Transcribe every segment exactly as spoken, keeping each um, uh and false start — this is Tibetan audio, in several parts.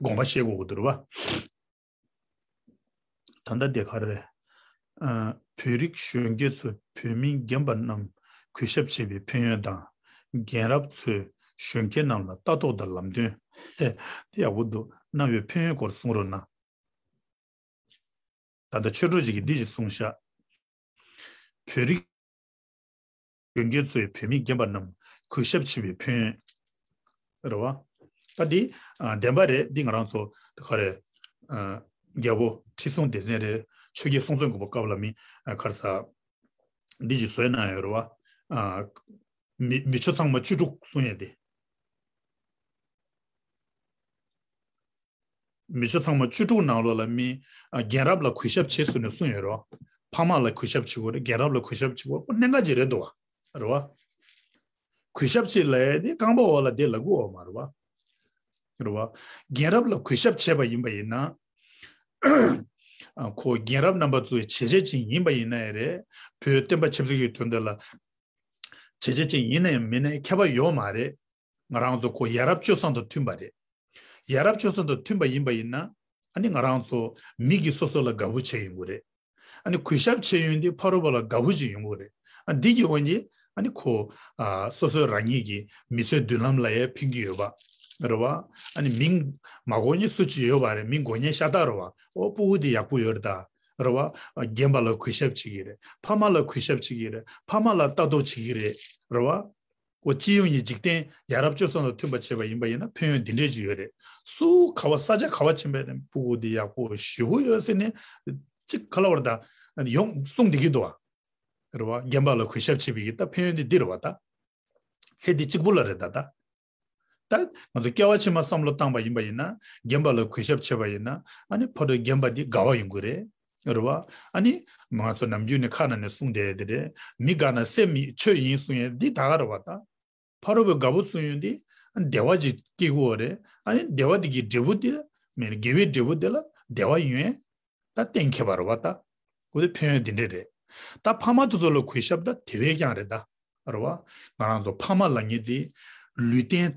དགོངས་པ་བཞེས་དགོས་ཀྱི་འདུག་རེད་པ། ད་ལྟ་དེ་ག་རེ་རེད། ཨ། བོད་རིགས་གཞོན་སྐྱེས་ཚོས་བོད་མིའི་རྒན་པ་རྣམས་གུས་ཞབས་བྱེད་པའི་ཕན་ཡོན་དང་། རྒན་རབས་ཚོས་གཞོན་སྐྱེས་རྣམས་ལ་ལྟ་རྟོག་དང་ལམ་སྟོན། དེ་ཡག་པོ་འདུག་གནང་བའི་ཕན་ཡོན་སྐོར་གསུང་རོགས་གནང་། ད་ལྟ་ཆོས་གྲོགས་ཅིག་གིས་འདི་ཞིག་གསུངས་ཤག་བོད་རིགས་གཞོན་སྐྱེས་ཚོས་བོད་མི་རྒན་པ་རྣམས་གུས་ཞབས་བྱེད་པའི་ཕན་ཡོན། རེད་བ། ད་འདི་ཨ། བདེན་པ་རེད། འདི་ང་རང་ཚོ་ག་རེ། ཨ། རྒྱལ་པོ་ཁྲི་སྲོང་ལྡེ་བཙན་རེད། ཆོས་རྒྱལ་སྲོང་བཙན་སྒམ་པོ་སྐབས་ལ་མི་ཨ། ག་རེ་ཟ། འདི་ཞིག་བཟོས་གནང་ཡོད་རེད་བ། ཨ། མི་མི་ཆོས་ཚང་མ་བཅུ་དྲུག་གསུང་ཡས་དེ། མི་ཆོས་ཚང་མ་བཅུ་དྲུག་ནང་ལོགས་ལ་མི་ཨ། རྒན་རབས་ལ་གུས་ཞབས་བྱེད་ཟེར་ནས་གསུངས་ཡོད་རེད་བ། ཕ་མ་ལ་གུས་ཞབས་བྱེད་དགོས་རེད། རྒན་རབས་ལ་གུས་ཞབས་བྱེད་དགོས་རེད། ཁོ་གནད་འགག་ཅིག་རེད་འདུག་བ། རེད་བ། གུས་ཞབས་བྱེད་ལབ་ཡས་དེ་རྐང་པ་འོག་ལ་བསྡད་ལབ་དགོས་བ་མ་རེད་བ། རེད་བ། རྒན་རབས་ལ་གུས་ཞབས་བྱས་པ་ཡིན་པ་ཡིན་ན། ཨ། ཁོ་རྒན་རབས་རྣམ་པ་ཚོའི་བྱས་རྗེས་ཅན་ཡིན་པ་ཡིན་ན་ཡང་རེད། བོད་བསྟན་པ་ཆབ་སྲིད་ཀྱི་དོན་དུ་ལ་བྱས་རྗེས་ཅན་ཡིན་ན་ཡང་མིན་ན་ཡང་ཁྱད་པར་ཡོད་མ་རེད། ང་རང་ཚོ་ཁོ་ཡ་རབས་སྤྱོད་བཟང་དང་མཐུན་པ་རེད། ཡ་རབས་སྤྱོད་བཟང་དང་མཐུན་པ་ཡིན་པ་ཡིན་ན། ཨ་ནི་ང་རང་ཚོ་མི་གིས་སོ་སོ་ལ་དགའ་པོ་བྱས་ཡོང་གི་རེད། ཨ་ནི་གུས་ཞབས་བྱས་ཡོང་དུས་ཕ་རོལ་པོ་ལ་དགའ་པོ་ཅིག་ཡོང་གི་རེད། ཨ། འདི་གི་དབང་གིས་ཨ་ནི་ཁོ་ཨ། སོ་སོའི་རང་ཉིད་ཀྱི་མི་ཚེའི་མདུན་ལམ་ལ་ཡང་ཕན་གྱི་ཡོད་པ། རེད་བ། ཨ་ནི་མིང་མ་གོ་མཁན་སུ་གཅིག་ཡོད་པ་རེད། མིང་གོ་མཁན་ཤ་སྟག་རེད་བ། ཨོ། སྤུ་གུ་འདི་ཡག་པོ་ཡོད་རེད་ད། རེད་བ། རྒན་པ་ལ་གུས་ཞབས་བྱེད་ཀྱི་རེད། ཕ་མ་ལ་གུས་ཞབས་བྱེད་ཀྱི་རེད། ཕ་མ་ལ་ལྟ་རྟོག་བྱེད་ཀྱི་རེད། རེད་བ། ཨོ། སྤྱི་ཡོངས་ཀྱི་འཇིག་རྟེན་ཡ་རབས་སྤྱོད་བཟང་དང་མཐུན་པ་བྱས་པ་ཡིན་པ་ཡིན་ན་ཕན་ཡོན་འདི་འདྲས་ཅིག་ཡོད་རེད། སུ་ག་བ་ས་ཆ་ག་བ་ཕྱིན་པ་ཡིན་ན་སྤུ་གུ་འདི་ཡག་པོ་ཞེ་པོ་ཡོད་ཟེར་ནས་ཅིག་ག་ལ་བར་ད་ཡོང་གསུངས་བསྡད་ཀྱི་འདུག་བ། རེད་བ། རྒན་པ་ལ་གུས་ཞབས་བྱེད་པའི་གི་ད་ཕན་ཡོན་འདི་འདི་རེད་བ་ད། ཚེ་འདི་གཅིག་པུ་ལ་རེད་ད་ད། ད་ང་ཚོ་སྐྱེ་བ་ཕྱི་མ་བསམ་བློ་བཏང་པ་ཡིན་པ་ཡིན་ན། རྒན་པ་ལ་གུས་ཞབས་བྱས་པ་ཡིན་ན། ཨ་ནི་ཕ་རོལ་རྒན་པ་འདི་དགའ་བ་ཡོང་གི་རེད། རེད་བ། ཨ་ནི་ང་ཚོ་ནམ་རྒྱུན་ནས་ཁ་ནང་ནས་གསུངས་བསྡད་དེ་རེད། མི་དགའ་ན་སེམས་མི་ཆོས་ཡིན་གསུང་ཡས་འདི་ད་ག་རེད་བ་ད། ཕ་རོལ་པོས་དགའ་པོ་གསུང་ཡོང་དུས་ཨ་ནི་བདེ་བ་ཅིག་སྐྱེ་གི་ཡོད་རེད། ཨ་ནི་བདེ་བ་འདི་གི་འབྲས་བུ་འདི་མིན་དགེ་བའི་འབྲས་བུ་འདི་ལ་བདེ་བ་ཡོང་ཡས་ད་གཏན་འཁེལ་བ་རེད་བ་ད། འོ་དེ་ཕན་ཡོན་འདི་འདྲས་རེད། ད་ཕ་མ་དེ་ཚོ་ལ་གུས་ཞབས་ད་དེ་བས་ཀྱང་རེད་ད། རེད་བ། ང་རང་ཚོ་ཕ་མ་ལབ་མཁན་དེ་ལུས་རྟེན་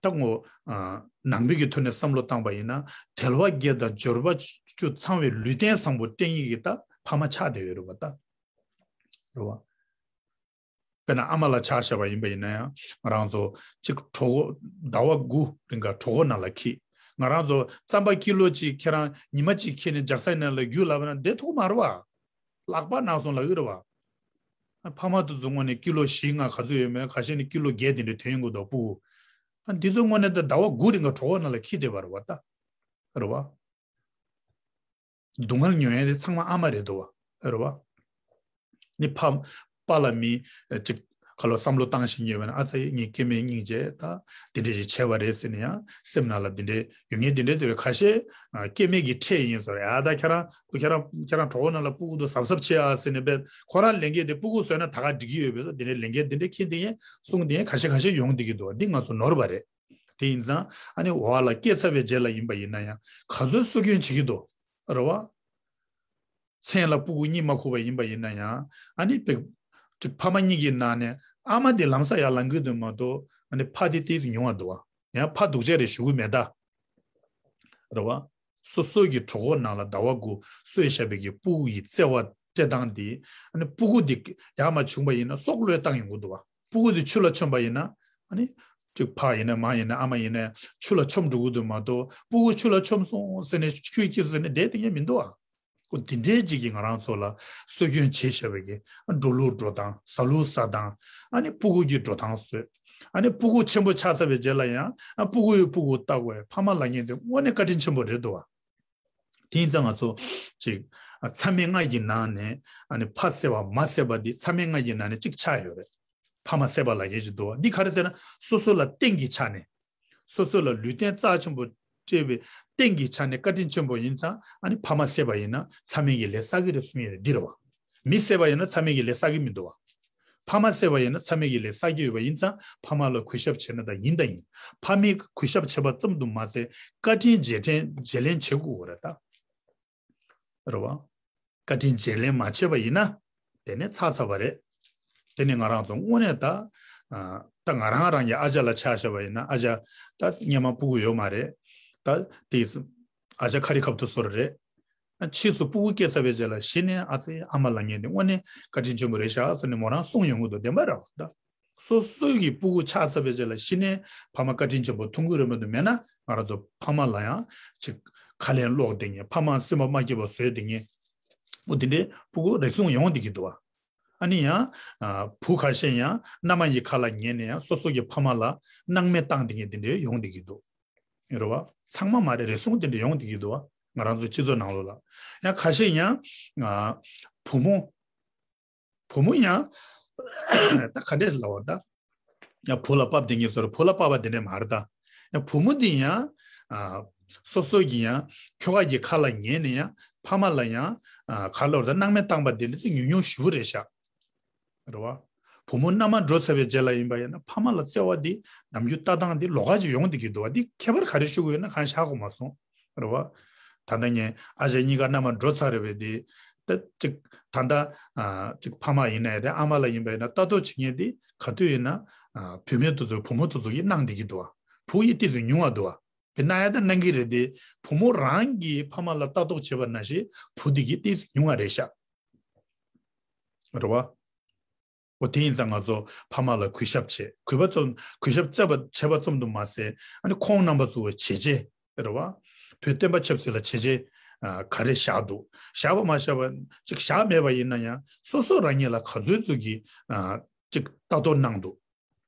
ད་ངོ་། ཨ། ནང་པའི་གི་ཐོག་ནས་བསམ་བློ་བཏང་པ་ཡིན་ན་དལ་བ་བརྒྱད་དང་འབྱོར་པ་བཅུ་ཚང་བའི་ལུས་རྟེན་བཟང་པོ་སྤྲད་མཁན་གྱི་ད་ཕ་མ་ཆགས་བསྡད་ཡོད་རེད་བ་ད། རེད་བ། དཔེར་ན་ཨ་མ་ལ་ཆ་བཞག་པ་ཡིན་པ་ཡིན་ན་ཡང་ང་རང་ཚོ་གཅིག་གྲོད་ཁོག་ཟླ་བ་དགུ་རིང་ག་གྲོད་ཁོག་ནང་ལ་འཁྱེར། ང་རང་ཚོ་རྩམ་པ་ཀི་ལོ་གཅིག་ཁྱེད་རང་ཉི་མ་གཅིག་འཁྱེར་ནས་ལྗགས་ས་ནང་ལ་རྒྱུགས་ལབ་ན་བསྡད་ཐུབ་ཀྱི་མ་རེད་བ། ལག་པ་ན་སོང་ལབ་ཀྱི་རེད་བ། ཕ་མ་དེ་ཚོ་དངོས་གནས་ཀི་ལོ་བཞི་ལྔ་ག་ཚོད་ཡོད་མེད། ཁ་ཤས་ནི་ཀི་ལོ་བརྒྱད་དེ་འདྲ་ཐོན་ཡོང་གི་འདུག་སྤུ་གུ། ཨ། འདི་ཚོ་དངོས་གནས་ད་ཟླ་བ་དགུ་རིང་ག་གྲོད་ཁོག་ནང་ལ་འཁྱེར་བསྡད་པ་རེད་བ་ད། རེད་བ། སྡུག་བསྔལ་མྱོང་ཡས་དེ་ཚང་མ་ཨ་མ་རེད་འདུག་བ། རེད་བ། ནི་ཕ་པ་ལ་མི་ཅིག་ཁ་ལོ་བསམ་བློ་བཏང་ཤེས་ཡོད་པ་ན། ཨ་ཙི། ངའི་སྐྱེ་དམན་སྙིང་རྗེ་ད་འདི་འདྲས་ཞིག་བྱས་པ་རེད་ཟེར་ནས་ཡང་སེམས་ནང་ལ་འདི་འདྲས་ཡོད་མཁན་འདི་འདྲས་འདུག་བས། ཁ་ཤས་སྐྱེ་དམན་གྱི་ཕྲད་ཡིན་ཟེར། ཡ་ད་ཁྱེད་རང་ཁྱེད་རང་ཁྱེད་རང་གྲོད་ཁོག་ནང་ལ་སྤུ་གུ་འདུག་གཟབ་གཟབ་བྱེད་ཨ་ཟེར་ནས་བས། ཁོ་རང་ལས་འགན་དེ་སྤུ་གུ་བཟོས་ན་ད་ག་འགྲིག་གི་ཡོད་པས་སོ། འདི་འདྲས་ལས་འགན་འདི་འདྲས་འཁྱེར་དེ་ཡང་གསུང་དེ་ཡང་ཁ་ཤས་ཁ་ཤས་ཡོང་བསྡད་ཀྱི་འདུག་འདི་ང་ཚོ་ནོར་བ་རེད། དེ་ཡིན་ཙང་ཨ་ནི་འོ་ལ་སྐྱེས་ཚར་བའི་རྗེས་ལ་ཡིན་པ་ཡིན་ན་ཡང་ག་ཚོད་གསོ་སྐྱོན་བྱེད་ཀྱི་འདུག་རེད་བ། མཚན་ལ་སྤུ་གུ་གཉིད་མ་ཁུག་པ་ཡིན་པ་ཡིན་ན་ཡང་། ཨ་ནི་པེ་ཅིག་ཕ་མ་གཉིས་ཀྱི་ནང་ནས་ཨ་མ་དེ་ལམ་སང་ཡར་ལངས་ཀྱི་འདུག་མ་གཏོགས། ཨ་ནི་ཕ་དེ་ཏོག་ཙམ་ཉུང་བ་འདུག་བ། ཡང་ཕ་སྡུག་ཅག་རེད་ཞུ་གི་མེད་ད། རེད་བ། སོ་སོ་གི་གྲོད་ཁོག་ནང་ལ་ཟླ་བ་དགུ་གསོས་བཞག་པའི་གི་སྤུ་གུ་ཡི་བརྩེ་བ་སྤྲད་སྟངས་དེ། ཨ་ནི་སྤུ་གུ་དེ་ཡར་མར་བྱུང་པ་ཡིན་ན་སྲོག་བློས་བཏང་ཡོང་གི་འདུག་བ། སྤུ་གུ་དེ་ཆུ་ལ་མཆོངས་པ་ཡིན་ན། ཨ་ནི་ཅིག་ཕ་ཡིན་ན་མ་ཡིན་ན་ཨ་མ་ཡིན་ན་ཆུ་ལ་མཆོངས་འགྲོ་གི་འདུག་མ་གཏོགས། སྤུ་གུ་ཆུ་ལ་མཆོངས་སོང་ཟེར་ནས་ཁྱོད་ཁྱེར་ཟེར་ནས་བསྡད་དེ་ངས་མི་འདུག་ཨ། ཁོ་འདི་འདྲའི་ཅིག་གིས་ང་རང་ཚོ་ལ་གསོ་སྐྱོན་བྱེད་བཞག་པའི་གི་འགྲོ་ལུགས་འགྲོ་སྟངས། ཟ་ལུགས་ཟ་སྟངས། ཨ་ནི་སྤུ་གུ་གི་འགྲོ་སྟངས་བཟོས། ཨ་ནི་སྤུ་གུ་ཆེན་པོ་ཆགས་ཚར་བའི་རྗེས་ལ་ཡང་ཨ་སྤུ་གུ་ཡི་སྤུ་གུ་ལྟ་དགོས། ཕ་མ་ལབ་མཁན་དེ་དངོས་གནས་བཀའ་དྲིན་ཆེན་པོ་རེད་འདུག་བ། དེ་ཡིན་ཙང་ང་ཚོ་ཅིག་ཨ་མཚམས་མེད་ལྔ་གི་ནང་ནས་ཨ་ནི་ཕ་བསད་པ་མ་བསད་པ་འདི་མཚམས་མེད་ལྔ་གི་ནང་ནས་གཅིག་ཆགས་ཡོད་རེད། ཕ་མ་བསད་པ་ལབ་མཁན་ཅིག་འདུག་བ། འདི་ག་རེ་ཟེར་ན་སོ་སོ་ལ་རྟེན་གྱི་ཆ་ནས། སོ་སོ་ལ་ལུས་རྟེན་རྩ་ཆེན་པོ་སྤྲད་པའི་རྟེན་གྱི་ཆ་ནས་བཀའ་དྲིན་ཆེན་པོ་ཡིན་ཙང་། ཨ་ནི་ཕ་མ་བསད་པ་ཡིན་ན་མཚམས་མེད་ཀྱི་ལས་བསགས་ཀྱི་རེད་གསུང་ཡས་འདི་རེད་བ། མི་བསད་པ་ཡིན་ན་མཚམས་མེད་ཀྱི་ལས་བསགས་ཀྱི་མི་འདུག་བ། ཕ་མ་བསད་པ་ཡིན་ན་མཚམས་མེད་ཀྱི་ལས་བསགས་ཀྱི་ཡོད་པ་ཡིན་ཙང་། ཕ་མ་ལ་གུས་ཞབས་བྱས་ན་ད་ཡིན་ད་ཡིན། ཕ་མས་གུས་ཞབས་བྱས་པ་ཙམ་དུ་མ་ཟད་བཀའ་དྲིན་རྗེས་དྲན་བརྗེ་ལེན་བྱེད་དགོས་རེད་ད། རེད་བ། བཀའ་དྲིན་བརྗེ་ལེན་མ་བྱས་པ་ཡིན་ན། དེ་ནས་ཚར་ཚར་བ་རེད། དེ་ནས་ང་རང་ཚོ་དངོས་གནས་ད། ཨ། ད་ང་རང་རང་གི་ཨ་ཅག་ལ་ཆ་བཞག་པ་ཡིན་ན། ཨ་ཅག་ད་སྔོན་མ་སྤུ་གུ་ཡོད་མ་རེད། ད་དེ་ཨ་ཅག་ཁ་རི་ཁ་ཐུག་བཟོ་འདྲ་རེད། ཕྱིས་སུ་སྤུ་གུ་སྐྱེས་ཚར་བའི་རྗེས་ལ་གཞི་ནས་ཨ་ཙི་ཨ་མ་ལབ་མཁན་དེ་དངོས་གནས་བཀའ་དྲིན་ཆེན་པོ་རེད་ཤག་ཟེར་ནས་མོ་རང་གསུངས་ཡོང་གི་འདུག་བདེན་པ་རེད་པ། སོ་སོའི་གི་སྤུ་གུ་ཆགས་ཚར་བའི་རྗེས་ལ་གཞི་ནས་ཕ་མ་བཀའ་དྲིན་ཆེན་པོ་མཐོང་གི་རེད་མ་གཏོགས། མེད་ན་ང་རང་ཚོ་ཕ་མ་ལ་ཡང་ཅིག་ཁ་ལན་སློག་བསྡད་མཁན། ཕ་མ་སེམས་པ་མ་སྐྱིད་པ་བཟོས་བསྡད་མཁན། འོ་དེ་འདྲའི་སྤུ་གུ་རེ་ཟུང་ཡོང་བསྡད་ཀྱི་འདུག་པ། ཨ་ནི་ཡང་ཨ་བུ་ཁ་ཤས་ཡང་མནའ་མ་ཡི་ཁ་ལ་ཉན་ནས་ཡང་སོ་སོ་གི་ཕ་མ་ལ་སྣང་མེད་བཏང་བསྡད་མཁན་དེ་འདྲའི་ཡོང་བསྡད་ཀྱི་འདུག་རེད་པ། ཚང་མ་མ་རེད། རེ་ཟུང་དེ་འདྲ་ཡོང་བསྡད་ཀྱི་འདུག་པ། ང་རང་ཚོ་སྤྱི་ཚོགས་ནང་ལོགས་ལ། ཡང་ཁ་ཤས་ཡང་ཨ་བུ་མོ། བུ་མོ་ཡང་ད་ག་འདྲས་ལབ་པ་ད། ཡང་བུ་ལ་བབས་བསྡད་མཁན་ཚོར་བུ་ལ་བབས་པ་དེ་འདྲས་མ་རེད་ད། ཡང་བུ་མོ་འདི་ཡང་ཨ་སོ་སོ་གི་ཡང་ཁྱོ་ག་གི་ཁ་ལ་ཉན་ནས་ཡང་ཕ་མ་ལ་ཡང་ཨ་ག་ལབ་ད། སྣང་མེད་བཏང་པ་དེ་འདྲ་དེ་ཉུང་ཉུང་ཞེ་པོ་རེད་ཤག་རེད་པ། བུ་མོ་མནའ་མ་འགྲོ་ཚར་བའི་རྗེས་ལ་ཡིན་པ་ཡིན་ན་ཕ་མ་ལ་བརྩེ་བ་འདི་ནམ་རྒྱུན་ལྟ་སྟངས་འདི་ལོགས་ཀ་ཅིག་ཡོང་བསྡད་ཀྱི་འདུག་པ། འདི་ཁྱད་པར་ག་རེ་ཤོད་ཀྱི་ཡོད་ན་གང་ཤེས་གོ་མ་སོང་། རེད་པ། ད་ལྟ་ངས་ཨ་ཅག་གཉིས་ཀ་མནའ་མ་འགྲོ་ཚར་རེད་པས། འདི་ད་ཅིག་ད་ལྟ་ཨ་ཅིག་ཕ་མ་ཡིན་ནའི་རེད། ཨ་མ་ལགས་ཡིན་པ་ཡིན་ན་ལྟ་རྟོག་བྱེད་མཁན་འདི་ག་དུས་ཡིན་ན་ཨ་བུད་མེད་དེ་ཚོ་བུ་མོ་དེ་ཚོ་གིས་གནང་བསྡད་ཀྱི་འདུག་པ། བུ་ཡིས་ཏོག་ཙམ་ཉུང་བ་འདུག་པ། དེ་གནང་ཡ་ད་གནང་གི་རེད་དེ། བུ་མོ་རང་གིས་ཕ་མ་ལ་ལྟ་རྟོག་བྱེད་པ་ནང་བཞིན་བུ་དེ་གིས་ཏོག་ཙམ་ཉུང་བ་རེད་ཤག་རེད་པ། འོ་དེ་ཡིན་ཙང་ང་ཚོ་ཕ་མ་ལ་གུས་ཞབས་བྱེད། གུས་པ་ཙམ་གུས་ཞབས་བྱས་པ་བྱས་པ་ཙམ་དུ་མ་ཟད། ཨ་ནི་ཁོང་རྣམ་པ་ཚོ་བྱས་རྗེས་རེད་པ། བོད་བསྟན་པ་ཆབ་སྲིད་ལ་བྱས་རྗེས་ཨ་ག་རེ་བཞག་འདུག་བཞག་པ་མ་བཞག་པ་ཅིག་བཞག་མེད་པ་ཡིན་ན་ཡང་སོ་སོ་རང་ཉིད་ལ་ག་ཚོད་ཚོད་ཀྱི་ཨ་ཅིག་ལྟ་རྟོག་གནང་འདུག་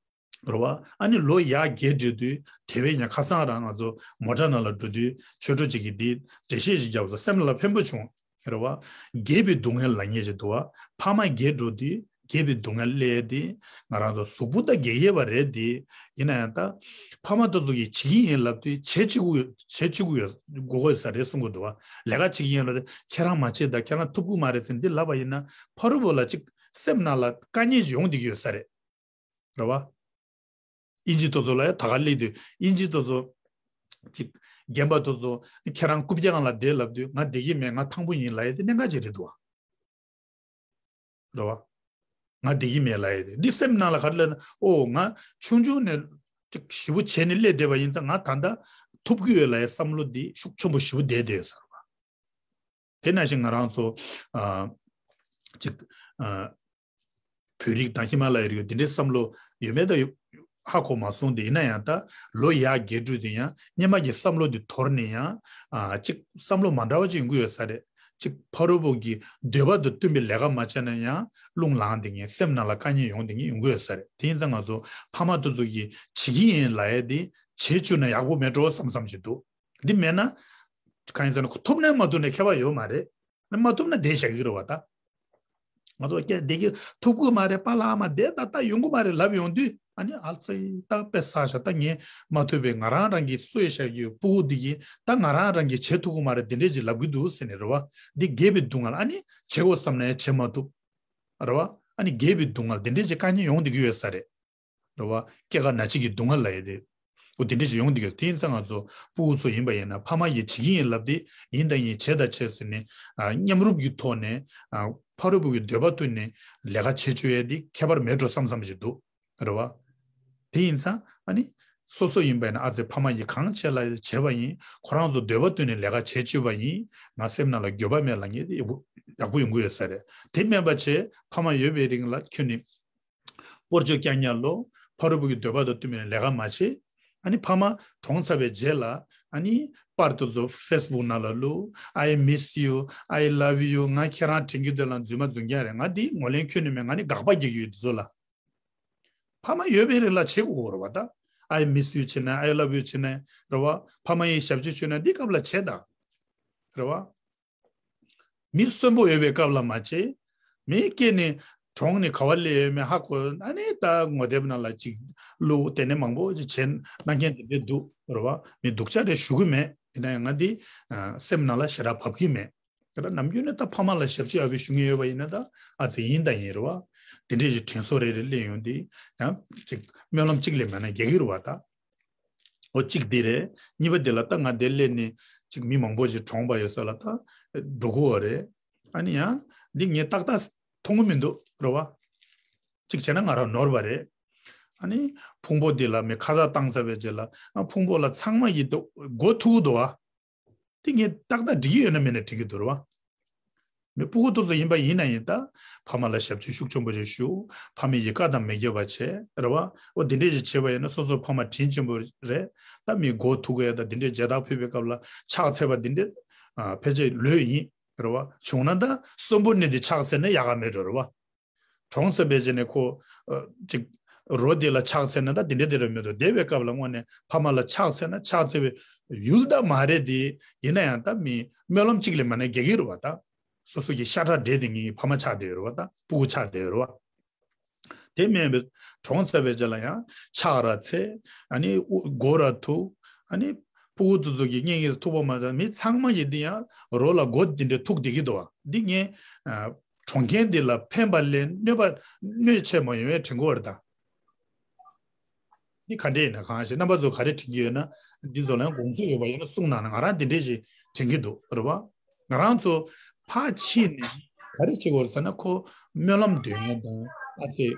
རེད་པ། ཨ་ནི་ལོ་ཡར་རྒས་འགྲོ་དུས་དེ་བས་ཀྱང་ཁ་སང་རང་ང་ཚོ་མོ་ཊ་ནང་ལ་འགྲོ་དུས་ཆོས་གྲོགས་ཅིག་གིས་འདི་འགྲེལ་བཤད་ཅིག་བརྒྱབ་སོང་། སེམས་ལ་ཕན་པོ་བྱུང་། རེད་པ། རྒས་པའི་སྡུག་བསྔལ་ལབ་མཁན་ཅིག་འདུག་པ། ཕ་མ་རྒས་འགྲོ་དུས་རྒས་པའི་སྡུག་བསྔལ་སླེབས་དེ། ང་རང་ཚོ་གཟུགས་པོ་ད་རྒས་རྒས་པ་རེད་དེ། ཡིན་ན་ཡང་ད་ཕ་མ་དེ་ཚོ་གིས་བྱེད་ཀྱི་ཡིན་ལབ་དུས་བྱེད་བཅུག་གི་ཡོད། བྱེད་བཅུག་གི་ཡོད། དགོས་ཀྱི་ཡོད་ས་རེད་གསུང་གི་འདུག་པ། ལས་ཀ་བྱེད་ཀྱི་ཡིན་ལབ་དུས་ཁྱེད་རང་མ་བྱེད་ད། ཁྱེད་རང་ཐུབ་ཀྱི་མ་རེད་ཟེར་འདི་ལབ་པ་ཡིན་ན་ཕ་རོལ་པོ་ལ་ཅིག་སེམས་ནང་ལ་དཀའ་ངལ་ཅིག་ཡོང་བསྡད་ཀྱི་ཡོད་ས་རེད། རེད་པ། དབྱིན་ཇི་དེ་ཚོ་ལ་ཡ་ད་ག་སླེབས་དུས་དབྱིན་ཇི་དེ་ཚོ་ཅིག་རྒན་པ་དེ་ཚོ་ཁྱེད་རང་རྐུབ་བཀྱག་ལ་བསྡད་ལབ་དུས་ང་བསྡད་ཀྱི་མེད། ང་ཐང་པོ་ཡིན་ལབ་ཡ་དེ་གནད་འགག་ཅིག་རེད་འདུག་པ། རེད་པ། ང་བསྡད་ཀྱི་མེད་ལབ་ཡ་དེ། འདི་སེམས་ནང་ལ་ག་རེ་ལབ་ན། ཨོ་ང་ཆུང་ཆུང་ནས་ཅིག་ཞེ་པོ་བྱས་ནས་སླེབས་བསྡད་པ་ཡིན་ཙང་ང་ད་ལྟ་ཐུབ་ཀྱི་ཡོད་ལབ་ཡ་བསམ་བློ་འདི་ཤུགས་ཆེན་པོ་ཞེ་པོ་བསྡད་བསྡད་ཡོད་ས་རེད་པ། དེ་ནང་བཞིན་ང་རང་ཚོ་ཨ་ཅིག་ཨ་བོད་རིགས་དང་ཧི་མ་ལ་ཡའི་རིགས་འདི་འདྲའི་བསམ་བློ་ཡོད་མེད་ད་ཡོད་ཧ་གོ་མ་སོང་། དེ་ཡིན་ན་ཡང་ད་ལོ་ཡར་རྒས་འགྲོ་དུས་ཡང་སྔོན་མ་གི་བསམ་བློ་འདི་དོར་ནས་ཡང་ཨ་ཅིག་བསམ་བློ་མ་འདྲ་བ་ཅིག་ཡོང་གི་ཡོད་ས་རེད། ཅིག་ཕ་རོལ་པོ་གི་འདོད་པ་དང་བསྟུན་པའི་ལས་ཀ་མ་བྱས་ན་ཡང་རླུང་ལངས་བསྡད་མཁན། སེམས་ནང་ལ་དཀའ་ངལ་ཡོང་བསྡད་མཁན་ཡོང་གི་ཡོད་ས་རེད། དེ་ཡིན་ཙང་ང་ཚོ་ཕ་མ་དེ་ཚོ་གིས་བྱེད་ཀྱི་ཡིན་ལབ་ཡ་དེ་བྱེད་བཅུག་ན་ཡག་པོ་མེད་འགྲོ་བསམ་བསམ་ཞིག་འདུག་འདི་མེད་ན་གང་ཡིན་ཟེར་ན་ཐུབ་ནས་མ་ཐུབ་ནས་ཁྱད་པར་ཡོད་མ་རེད། མ་ཐུབ་ན་བསྡད་བཞག་གི་རེད་པ་ད། ང་ཚོ་སྐད་བསྡད་ཀྱི་ཐུབ་ཀྱི་མ་རེད། པཱ་ལགས་མ་བསྡད་ད་ད་ཡོང་གི་མ་རེད་ལབ་ཡོང་དུས། ཨ་ནི་ཨ་ཙི་ད་དཔེ་བསགས་ཤག་ད་ངས་མ་ཐུབ་པའི་ང་རང་རང་གིས་གསོས་བཞག་གི་སྤུ་གུ་འདི་གིས་ད་ང་རང་རང་གིས་བྱེད་ཐུབ་ཀྱི་མ་རེད། འདི་འདྲས་ཅིག་ལབ་ཀྱི་འདུག་ཟེར་ནས་རེད་པ། འདི་རྒས་པའི་སྡུག་བསྔལ། ཨ་ནི་བྱེད་དགོས་བསམ་ན་ཡང་བྱེད་མ་ཐུབ། རེད་པ། ཨ་ནི་རྒས་པའི་སྡུག་བསྔལ་འདི་འདྲས་ཅིག་དཀའ་ངལ་ཡོང་བསྡད་ཀྱི་ཡོད་ས་རེད། རེད་པ། སྐྱེ་རྒ་ན་འཆི་གི་སྡུག་བསྔལ་ལབ་ཡ་དེ། འོ་དེ་འདྲ་ཞིག་ཡོང་འདུག་གས། དེ་ཡིན་ཙང་ང་ཚོ་སྤུ་གུ་ཚོ་ཡིན་པ་ཡིན་ན་ཕ་མ་ཡིས་བྱེད་ཀྱི་ཡིན་ལབ་དེ་ཡིན་དང་ཡིན། བྱེད་དང་བྱེད་ཟེར་ནས་ཨ་མཉམ་རུབ་ཀྱི་ཐོག་ནས་ཨ་ཕ་རོལ་པོ་གི་འདོད་པ་བསྟུན་ནས་ལས་ཀ་བྱེད་བཅུག་ཡ་དེ་ཁྱད་པར་མེད་འགྲོ་བསམ་བསམ་ཞིག་འདུག་རེད་པ། དེ་ཡིན་ཙང་ཨ་ནི་སོ་སོ་ཡིན་པ་ཡིན་ན་ཨ་ཙི་ཕ་མ་ཡིས་གང་བྱེད་ལ་བྱས་པ་ཡིན། ཁོ་རང་ཚོ་འདོད་པ་བསྟུན་ནས་ལས་ཀ་བྱེད་བཅུག་པ་ཡིན། ང་སེམས་ནང་ལ་འགྱོད་པ་མེད་ལབ་མཁན་དེ་ཡག་པོ་ཡག་པོ་ཡོང་གི་ཡོད་ས་རེད། དེ་མིན་པ་བྱས་ཕ་མ་ཡོད་པའི་རིང་ལ་ཁྱོད་ནི་སྤོར་གཅོད་རྐྱང་རྐྱང་ལོ། ཕ་རོལ་པོ་གི་འདོད་པ་དང་བསྟུན་པའི་ལས་ཀ་མ་བྱེད། ཨ་ནི་ཕ་མ་གྲོངས་ཚར་བའི་རྗེས་ལ་ཨ་ནི་པར་དེ་ཚོ་ཕེ་སི་བུག་ནང་ལ་བླུགས། I miss you, I love you. ང་ཁྱེད་རང་དྲན་གྱི་འདུག་ལབ་རྫུན་མ་རྫུན་རྐྱང་རེད། ང་འདི་ངོས་ལེན་ཁྱོན་ནས་མེད། ང་ནི་དགག་པ་རྒྱག་གི་ཡོད་འདི་ཚོ་ལ། ཕ་མ་ཡོད་པའི་རིང་ལ་བྱེད་དགོས་རེད་པ་ད། I miss you བྱེད་ན། I love you བྱེད་ན་རེད་པ། ཕ་མ་ཡི་ཞབས་ཕྱི་ཞུ་ན་འདི་སྐབས་ལ་བྱེད་དང་། རེད་པ། མི་གསོན་པོ་ཡོད་པའི་སྐབས་ལ་མ་བྱེད། མི་སྐྱེས་ནས་གྲོངས་ནས་ག་པར་སླེབས་ཡོད་མེད་ཧ་གོ། ཨ་ནི་ད་ངོ་དེབ་ནང་ལ་ཅིག་བླུགས། དེ་ནས་མང་པོ་ཅིག་བྱེད་གནང་མཁན་དེ་འདྲས་འདུག་རེད་པ། མི་སྡུག་ཅག་རེད་ཞུ་གི་མེད། ཡིན་ན་ཡང་ང་འདི་ཨ་སེམས་ནང་ལ་ཞེ་དྲག་བབས་ཀྱི་མེད། དེ་ལ་ནམ་རྒྱུན་ནས་ད་ཕ་མ་ལ་ཞབས་ཕྱི་ཨ་བི་ཞུ་མཁན་ཡོད་པ་ཡིན་ན་ད་ཨ་ཙི་ཡིན་ད་ཡིན་རེད་པ། དེ་འདྲས་ཀྱི་དྲན་གསོ་རེ་རེ་སླེབས་ཡོང་དུས་ཡང་ཅིག་སྨོན་ལམ་གཅིག་ལས་མེད་ན་རྒྱག་གི་རེད་པ་ད། འོ་གཅིག་འདི་རེད། གཉིས་པ་འདི་ལ་ད་ང་འདིར་སླེབས་ནས་ཅིག་མི་མང་པོ་ཞིག་གྲོངས་པ་ཡོད་ས་ལ་ད་འགྲོ་གི་ཡོད་རེད། ཨ་ནི་ཡང་འདི་ངས་ཏག་ཏག་མཐོང་གི་མི་འདུག་རེད་པ། གཅིག་བྱས་ན་ང་རང་ནོར་བ་རེད། ཨ་ནི་ཕུང་པོ་འདི་ལ་མི་ཁ་བཏགས་བཏང་ཚར་བའི་རྗེས་ལ་ཨ་ཕུང་པོ་ལ་ཚང་མ་ཡིད་དུ་མགོ་ཐུག་འདུག་བ། དེ་ངས་ཏག་ཏག་འགྲིག་གི་ཡོད་ན་མེད་ན་འགྲིག་གི་འདུག་རེད་བ། མི་སྤུ་གུ་དེ་ཚོ་ཡིན་པ་ཡིན་ན་ཡིན་ད། ཕ་མ་ལ་ཞབས་ཕྱི་ཤུགས་ཆེན་པོ་ཞིག་ཞུ། ཕ་མ་ཡི་བཀའ་དང་མི་འགལ་བ་བྱས་རེད་བ། འོ་དེ་འདྲས་ཞིག་བྱས་པ་ཡིན་ན་སོ་སོ་ཕ་མ་དྲིན་ཆེན་པོ་རེད། ད་མི་མགོ་ཐུག་གི་ད་དེ་འདྲས་མཇལ་དར་ཕུལ་བའི་སྐབས་ལ་ཕྱག་འཚལ་བ་དེ་འདྲས་ཕལ་ཆེར་ལོས་ཡིན་རེད་བ། བྱུང་ན་ད་གསོན་པོ་གནས་དེ་ཕྱག་འཚལ་ན་ཡག་ག་མེད་འགྲོ་རེད་བ། གྲོངས་ཚར་བའི་རྗེས་ནས་ཁོ་ཨ་ཅིག་རོ་དེ་ལ་ཕྱག་འཚལ་ན་ད་དེ་འདྲ་དེ་ར་མེད་དོ། བསྡད་པའི་སྐབས་ལ་དངོས་གནས་ཕ་མ་ལ་ཕྱག་འཚལ་ན་ཕྱག་འཚལ་བའི་ཡུལ་ད་མ་རེད་དེ། ཡིན་ན་ཡང་ད་མི་སྨོན་ལམ་གཅིག་ལས་མ་ནས་རྒྱག་གི་རེད་བ་ད། སོ་སོ་གི་ཤ་ཁྲག་འདྲེས་དེ་ངའི་ཕ་མ་ཆགས་བསྡད་ཡོད་རེད་བ་ད། སྤུ་གུ་ཆགས་བསྡད་ཡོད་རེད་བ། དེ་མིན་པའི་གྲོངས་ཚར་བའི་རྗེས་ལ་ཡང་ཕྱག་ར་འཚལ། ཨ་ནི་དབུ་མགོ་ར་ཐུག་ཨ་ནི་སྤུ་གུ་དེ་ཚོ་གི་གཉེན་ཉེ་ཐུག་པ་མ་ཚད་མི་ཚང་མ་ཡིན་དེ་ཡང་རོ་ལ་མགོ་དེ་འདྲ་ཐུག་བསྡད་ཀྱི་འདུག་བ། འདི་ངས་ཨ་གྲོངས་མཁན་འདི་ལ་ཕན་པ་ལས་གནོད་པ་གནོད་ཆེ་མ་ཡོང་བའི་དྲན་གྱི་ཡོད་རེད་ད། འདི་ག་འདྲས་ཡིན་ན་གང་ཞིག་རྣམ་པ་ཚོ་ག་རེ་དྲན་གྱི་ཡོད་ན། འདི་ཚོ་ལ་ཡང་དགོངས་ཚུལ་ཡོད་པ་ཡིན་ན་གསུངས་གནང་ན། ང་རང་འདི་འདྲས་ཞིག་དྲན་གྱི་འདུག་རེད་བ། ང་རང་ཚོ་ཕར་ཕྱིན་ནས་ག་རེ་བྱེད་དགོས་རེད་ཟེར་ན། ཁོ་སྨོན་ལམ་འདོན་མཁན་དང་ཨ་ཙི།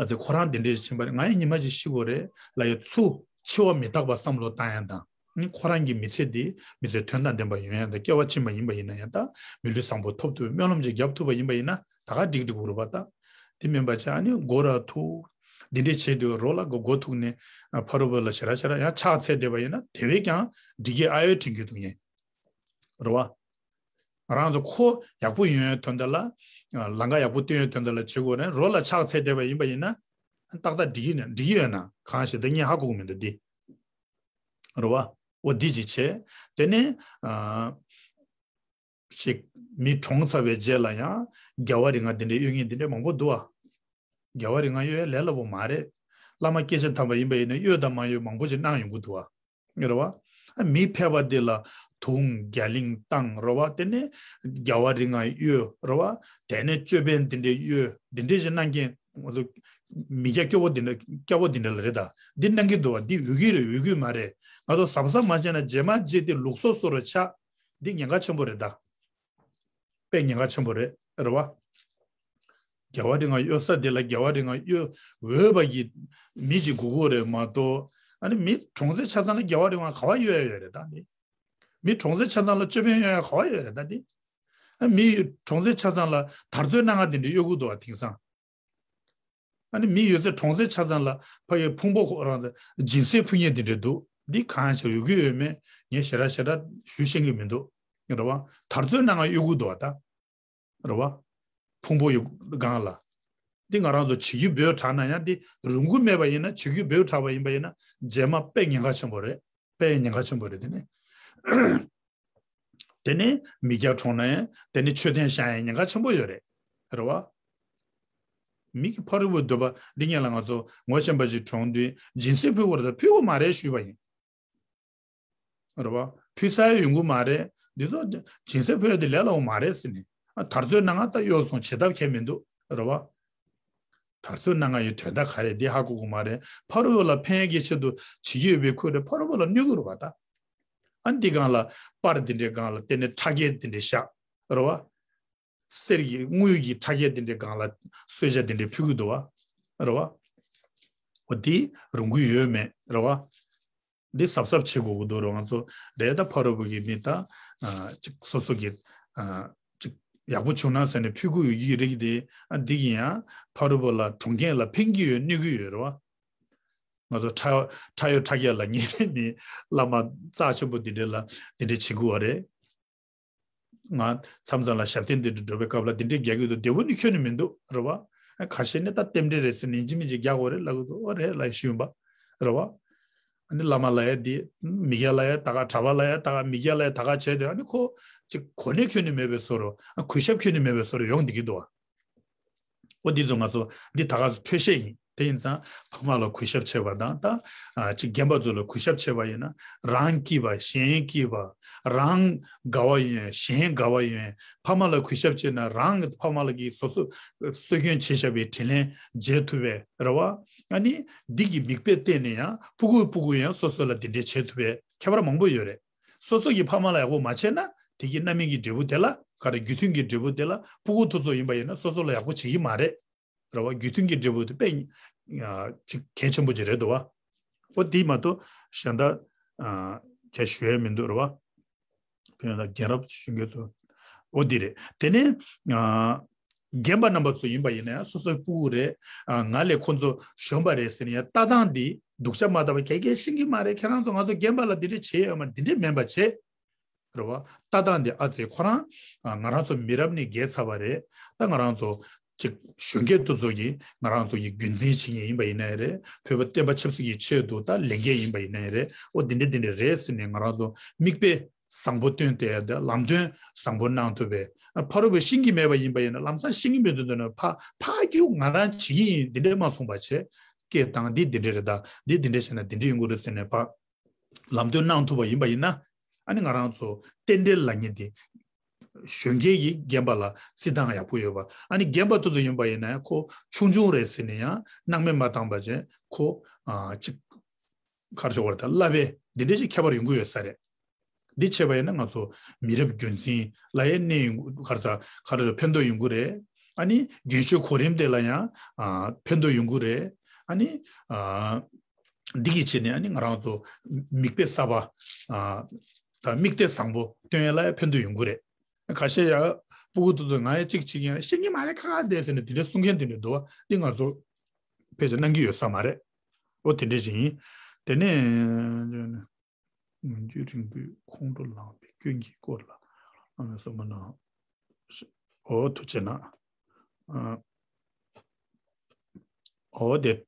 ཨ་ཙི་ཁོ་རང་དེ་འདྲས་ཕྱིན་པ་རེད། ང་ཡང་ཉི་མ་ཅིག་ཤི་དགོས་རེད་ལབ་ཡ་ཚུར་འཆི་བ་མི་རྟག་པ་བསམ་བློ་བཏང་ཡ་དང་། ནི་ཁོ་རང་གི་མི་ཚེ་འདི་མི་ཚེ་དོན་དང་ལྡན་པ་ཡོང་ཡ་དང་། སྐྱེ་བ་ཕྱིན་པ་ཡིན་པ་ཡིན་ན་ཡང་ད་མི་ལུས་བཟང་པོ་ཐོབ་ཐུབ་པའི་སྨོན་ལམ་ཅིག་བརྒྱབ་ཐུབ་པ་ཡིན་པ་ཡིན་ན་ད་ག་འགྲིག་འགྲིག་གི་རེད་པ་ད། དེ་མིན་པ་བྱས་ཨ་ནི་མགོ་ར་ཐུག་འདི་འདྲས་བྱས་དུས་རོ་ལ་མགོ་མགོ་ཐུག་ནས་ཕ་རོལ་པོ་ལ་ཞེ་དྲག་ཞེ་དྲག་ཡང་ཕྱག་འཚལ་བསྡད་པ་ཡིན་ན་དེ་བས་ཀྱང་འགྲིག་གི་ཨ་ཡོད་དྲན་གྱི་འདུག་ངས། རེད་བ། ང་རང་ཚོ་ཁོ་ཡག་པོ་ཡོང་ཡའི་དོན་དག་ལ། ལམ་ཁ་ཡག་པོ་སྟོན་ཡའི་དོན་དག་ལ་བྱེད་དགོས་ནས་རོ་ལ་ཕྱག་འཚལ་བསྡད་པ་ཡིན་པ་ཡིན་ན། ཏག་ཏག་འགྲིག་གི་ན་འགྲིག་གི་ཡོད་ན་གང་ཞིག་ད་ངས་ཧ་གོ་གི་མི་འདུག་འདི། རེད་བ། འོ་འདི་ཅིག་བྱས། དེ་ནས་ཨ་ཞིག་མི་གྲོངས་ཚར་བའི་རྗེས་ལ་ཡང་རྒྱལ་བ་རིགས་ལྔ་འདི་འདྲའི་གཡོ་མཁན་འདི་འདྲའི་མང་པོ་འདུག་བ། རྒྱལ་བ་རིགས་ལྔ་གཡོ་ཡ་ལས་སླ་པོ་མ་རེད། བླ་མ་སྐྱེས་ཆེན་དམ་པ་ཡིན་པ་ཡིན་ན་གཡོ་དང་མ་གཡོ་མང་པོ་ཅིག་གནང་ཡོང་གི་འདུག་བ། རེད་བ། ཨ་མི་ཕལ་པ་འདི་ལ་དུང་རྒྱ་གླིང་བཏང་རེད་བ། དེ་ནས་རྒྱལ་བ་རིགས་ལྔ་གཡོ་རེད་བ། དེ་ནས་ཅོད་པན་འདི་འདྲའི་གཡོ་འདི་འདྲའི་ཞིག་གནང་མཁན་ང་ཚོ་མི་སྐྱ་སྐྱོ་བོ་འདི་འདྲ་སྐྱ་བོ་འདི་འདྲ་ལ་རེད་ད། འདི་གནང་གི་འདུག་བ། འདི་འོས་ཀྱི་རེད་འོས་ཀྱི་མ་རེད། ང་ཚོ་གཟབ་གཟབ་མ་བྱས་ན་རྗེས་མ་རྗེས་དེ་ལུགས་སྲོལ་བཟོ་འདྲ་ཆགས། འདི་ཉེན་ཁ་ཆེན་པོ་རེད་ད། དཔེ་ཉེན་ཁ་ཆེན་པོ་རེད། རེད་བ། རྒྱལ་བ་རིགས་ལྔ་གཡོ་ས་དེ་ལ་རྒྱལ་བ་རིགས་ལྔ་གཡོ་འོས་པ་གི་མི་ཅིག་དགོས་ཀྱི་རེད་མ་གཏོགས། ཨ་ནི་མི་གྲོངས་ཚེ་ཆ་ཚང་ལ་རྒྱལ་བ་རིགས་ལྔ་ག་བ་གཡོ་ཡ་ཡོད་རེད་ད་འདི། མི་གྲོངས་ཚེ་ཆ་ཚང་ལ་ཅོད་པན་གཡོ་ཡ་ག་བ་ཡོད་རེད་ད་འདི། ཨ་མི་གྲོངས་ཚེ་ཆ་ཚང་ལ་དར་ཚོན་སྣ་ལྔ་དེ་འདྲ་གཡོ་གི་འདུག་བ་དེང་སང་། ཨ་ནི་མི་ཡོད་ཚད་གྲོངས་ཚེ་ཆ་ཚང་ལ་ཕ་གིའི་ཕུང་པོ་ཁོ་རང་ཚོ་སྦྱིན་སྲེག་ཕུལ་མཁན་དེ་འདྲ་འདུག་འདི་གང་ཞིག་ཡོད་ཀྱི་ཡོད་མེད་ངས་ཞེ་དྲག་ཞེ་དྲག་ཞུ་ཤེས་ཀྱི་མི་འདུག་རེད་བ། དར་ཚོན་སྣ་ལྔ་གཡོ་གི་འདུག་བ་ད། རེད་བ། ཕུང་པོ་ཡོད་སྒང་ལ། འདི་ང་རང་ཚོ་བྱི་རྒྱུ་འབོད་དྲགས་ན་ཡང་འདི་རུང་གི་མེད་པ་ཡིན་ན། བྱི་རྒྱུ་འབོད་དྲགས་པ་ཡིན་པ་ཡིན་ན་རྗེས་མ་དཔེ་ཉེན་ཁ་ཆེན་པོ་རེད། དཔེ་ཉེན་ཁ་ཆེན་པོ་རེད་དེ་ནི། དེ་ནས་མི་སྐྱ་གྲོངས་ན་ཡང་དེ་ནས་མཆོད་རྟེན་བཤམས་ཡང་ཉེན་ཁ་ཆེན་པོ་ཡོད་རེད། རེད་བ། མི་གི་ཕ་རོལ་པོའི་འདོད་པ་འདི་སྔོན་ལ་ང་ཚོ་ངོ་ཤེས་པ་ཞིག་གྲོངས་དུས་སྦྱིན་སྲེག་ཕུལ་དགོས་རེད་ད། ཕུལ་དགོས་མ་རེད་ཞུས་པ་ཡིན། རེད་བ། ཕུལ་ས་ཡང་ཡོང་གི་མ་རེད། འདི་ཚོ་སྦྱིན་སྲེག་ཕུལ་ཡ་དེ་ལས་སླ་པོ་མ་རེད་ཟེར་ནས། ཨ་དར་ཚོན་སྣ་ལྔ་ད་གཡོ་སོང་བྱེད་ཐབས་ཁྱད་མི་འདུག་རེད་བ། དར་ཚོན་སྣ་ལྔ་ཡི་དོན་དག་ག་རེ་འདི་ཧ་གོ་གི་མ་རེད། ཕ་རོལ་པོ་ལ་ཕན་ཡ་གི་ཆེད་དུ་བྱེད་ཀྱི་ཡོད་པའི་ཁུལ་རེད། ཕ་རོལ་པོ་ལ་གནོད་གི་རེད་བ་ད། ཨ་འདི་སྒང་ལ་པར་འདི་འདྲའི་སྒང་ལ་དེ་ནས་ཁྲ་རྒྱན་འདི་འདྲའི་བཞག་རེད་བ། གསེར་གྱི་དངུལ་གྱི་ཁྲ་རྒྱན་འདི་འདྲའི་སྒང་ལ་གསོལ་ཇ་འདི་འདྲའི་ཕུལ་གི་འདུག་བ། རེད་བ། འོ་འདི་རུང་གི་ཡོད་མེད་རེད་བ། འདི་གཟབ་གཟབ་བྱེད་དགོས་ཀྱི་འདུག་རེད། ང་ཚོ་རེད་ད་ཕ་རོལ་པོ་གི་མི་ད་ཨ་ཅིག་སོ་སོ་གི་ཨ་ཅིག་ཡག་པོ་བྱུང་ན་ཟེར་ནས་ཕུལ་གྱི་ཡོད་ཀྱི་རིགས་དེ། ཨ་འདི་གི་ཡང་ཕ་རོལ་པོ་ལ་གྲོངས་མཁན་ལ་ཕན་གྱི་ཡོད་གནོད་ཀྱི་ཡོད་རེད་བ། ང་ཚོ་ཁྲ་ཁྲ་ཡོད་ཁྲ་རྒྱ་ལ་ཉེ་བའི་མི་བླ་མ་རྩ་ཆེན་པོ་འདི་འདྲ་ལ་འདི་འདྲ་བྱེད་དགོས་བ་རེད། ང་མཚམས་མཚམས་ལ་ཞབས་བརྟན་འདི་འདྲ་འགྲོ་བའི་སྐབས་ལ་འདི་འདྲའི་རྒྱག་གི་འདུག་བདེ་པོ་ནི་ཁྱོན་ནས་མི་འདུག་རེད་བ། ཁ་ཤས་ནི་ད་རྟེན་འབྲེལ་རེད་ཟེར་ནས་ཡིན་གཅིག་མིན་གཅིག་རྒྱག་དགོས་རེད་ལབ་གི་འདུག་འོ་རེད་ལབ་ཞུས་པ་རེད་བ། ཨ་ནི་བླ་མ་ལ་ཡ་འདི། མི་སྐྱ་ལ་ཡ་ད་ག་གྲྭ་པ་ལ་ཡ་ད་ག་མི་སྐྱ་ལ་ཡ་ད་ག་བྱས་དུས་ཨ་ནི་ཁོ་ཅིག་གོ་གནས་ཁྱོན་ནས་མེད་པའི་བཟོ་འདྲ། གུས་ཞབས་ཁྱོན་ནས་མེད་པའི་བཟོ་འདྲ་ཡོང་བསྡད་ཀྱི་འདུག་བ། འོ་འདི་ཚོ་ང་ཚོ་འདི་ད་ག་ཚོ་འཕྲོས་བཤད་ཡིན། དེ་ཡིན་ཙང་ཕ་མ་ལ་གུས་ཞབས་བྱེད་པ་དང་ད་ཨ་ཅིག་རྒན་པ་ཚོ་ལ་གུས་ཞབས་བྱེད་པ་ཡིན་ན་རང་སྐྱིད་པ་གཞན་སྐྱིད་པ། རང་དགའ་བ་ཡོད་གཞན་དགའ་བ་ཡོད། ཕ་མ་ལ་གུས་ཞབས་བྱེད་ན་རང་གི་ཕ་མ་ལ་གི་སོ་སོ་གསོ་སྐྱོང་བྱེད་བཞག་པའི་དྲིན་ལན་འཇལ་ཐུབ་པས་རེད་བ། ཨ་ནི་འདི་གི་མིག་དཔེ་བལྟས་ནས་ཡང་ཕྲུ་གུ་ཕྲུ་གུ་ཡང་སོ་སོ་ལ་འདི་འདྲས་བྱེད་ཐུབ་པའི་ཁྱད་པར་མང་པོ་ཡོད་རེད། སོ་སོ་གི་ཕ་མ་ལ་ཡག་པོ་མ་བྱས་ན་དེ་གི་རྣམ་སྨིན་གྱི་འབྲས་བུ་དེ་ལ་ག་རེ་རྒྱུ་མཐུན་གྱི་འབྲས་བུ་དེ་ལ་ཕྲུ་གུ་དེ་ཚོ་ཡིན་པ་ཡིན་ན་སོ་སོ་ལ་ཡག་པོ་བྱེད་ཀྱི་མ་རེད། རེད་བ། རྒྱུ་མཐུན་གྱི་འབྲས་བུ་དེ་དཔེ་ ཨ་ཅིག་གལ་ཆེན་པོ་ཅིག་རེད་འདུག་བ། ཨོ་དེ་མ་གཏོགས་གཞན་དག་ཨ་ག་ཞུ་ཡ་མི་འདུག་རེད་བ། དཔེར་ན་རྒན་རབས་གཞོན་སྐྱེས་ཚོ། ཨོ་དེ་རེད། དེ་ནས་ཨ་རྒན་པ་རྣམ་པ་ཚོ་ཡིན་པ་ཡིན་ན་ཡང་སོ་སོའི་སྤུ་གུ་རེད། ཨ་ང་ལས་ཁོ་ཚོ་གཞོན་པ་རེད་ཟེར་ནས་ཡང་ལྟ་སྟངས་འདི་སྡུག་ཅག་མ་ལྟ་བ་ག་གས་ཤེས་ཀྱི་མ་རེད། ཁྱེད་རང་ཚོ་ང་ཚོ་རྒན་པ་ལ་འདི་འདྲས་བྱེད་ཡོད་མ་རེད། འདི་འདྲས་མིན་པ་བྱེད། རེད་བ། ལྟ་སྟངས་འདི་ཨ་ཙི་ཁོ་རང་ཨ་ང་རང་ཚོ་མི་རབས་ནས་བརྒལ་ཚར་བ་རེད། ད་ང་རང་ཚོ་ཅིག་གཞོན་སྐྱེས་དེ་ཚོ་གིས་ང་རང་ཚོ་གི་རྒྱུན་འཛིན་བྱེད་མཁན་ཡིན་པ་ཡིན་ནའི་རེད། བོད་པ་བསྟན་པ་ཆབ་སྲིད་ཀྱི་ཆེད་དུ་ད་ལས་འགན་ཡིན་པ་ཡིན་ནའི་རེད། ཨོ་འདི་འདྲ་འདི་འདྲ་རེད་ཟེར་ནས་ང་རང་ཚོ་མིག་དཔེ་བཟང་པོ་སྟོན་ཏེ་ད་ལམ་སྟོན་བཟང་པོ་གནང་ཐུབ་པའི་ཨ་ཕ་རོལ་པོས་ཤེས་ཀྱི་མེད་པ་ཡིན་པ་ཡིན་ན་ལམ་སང་ཤེས་ཀྱི་མེད་དུས་ན་ཕ་ཕ་རྒྱུ་ང་རང་བྱེད་ཀྱི་ཡིན། འདི་འདྲས་མ་གསུངས་པ་བྱས། སྐད་བཏང་འདི་འདི་འདྲས་རེད། ད་འདི་འདི་འདྲས་བྱས་ན་འདི་འདྲས་ཡོང་གི་རེད་ཟེར་ནས་ཕ་ལམ་སྟོན་གནང་ཐུབ་པ་ཡིན་པ་ཡིན་ན། ཨ་ནི་ང་རང་ཚོ་རྟེན་འབྲེལ་ལབ་མཁན་དེ་གཞོན་སྐྱེས་ཀྱིས་རྒན་པ་ལ་བརྩི་སྟངས་ཡག་པོ་ཡོད་པ། ཨ་ནི་རྒན་པ་དེ་ཚོ་ཡིན་པ་ཡིན་ན་ཁོ་ཆུང་ཆུང་རེད་ཟེར་ནས་ཡང་སྣང་མེད་མ་བཏང་པ་བྱས་ཁོ་ཨ་ཅིག་ག་རེ་ཟེར་དགོས་རེད། ད་བསླབ་པའི་འདི་འདྲས་ཅིག་ཁྱད་པར་ཡོང་གི་ཡོད་ས་རེད། འདི་བྱས་པ་ཡིན་ན་ང་ཚོ་མི་རབས་རྒྱུན་འཛིན་ལ་ཡང་གནོད་ཡོང་ག་རེ་ཟ་ག་རེ་ཟ་ཕན་ཐོགས་ཡོང་གི་རེད། ཨ་ནི་རྒན་གཞོན་གོ་རིམ་དེ་ལ་ཡང་ཨ་ཕན་ཐོགས་ཡོང་གི་རེད། ཨ་ནི་ཨ་འདི་གི་ཆེད་ནས་ཨ་ནི་ང་རང་ཚོ་མིག་དཔེ་གསར་པ་ཨ་དང་མིག་ལྟ་བཟང་པོ་སྟོན་ཡ་ལ་ཡང་ཕན་ཐོགས་ཡོང་གི་རེད། ཁ་ཤས་ཡང་སྤུ་གུ་དེ་ཚོ་ང་ཡང་གཅིག་བྱེད་ཀྱི་ཡིན། ཤེས་ཀྱི་མ་རེད། ཁ་ཁ་བསྡད་ཟེར་ནས་དེ་འདྲ་གསུང་མཁན་དེ་འདྲ་འདུག་བ། འདི་ང་ཚོ་ཕལ་ཆེར་གནང་གི་ཡོད་ས་མ་རེད། ཨོ་དེ་འདྲ་ཞིག་ཡིན། དེ་ནས། ངང་རྒྱུད་རིང་པོས་ཁོང་ཁྲོ་ལངས་པའི་སྐྱོན་གྱི་སྐོར་ལ་ཨ་མས་གསུངས་པ་ན། ཨོ་ཐུགས་རྗེ་གནང་། ཨ་ཨོ་དེ་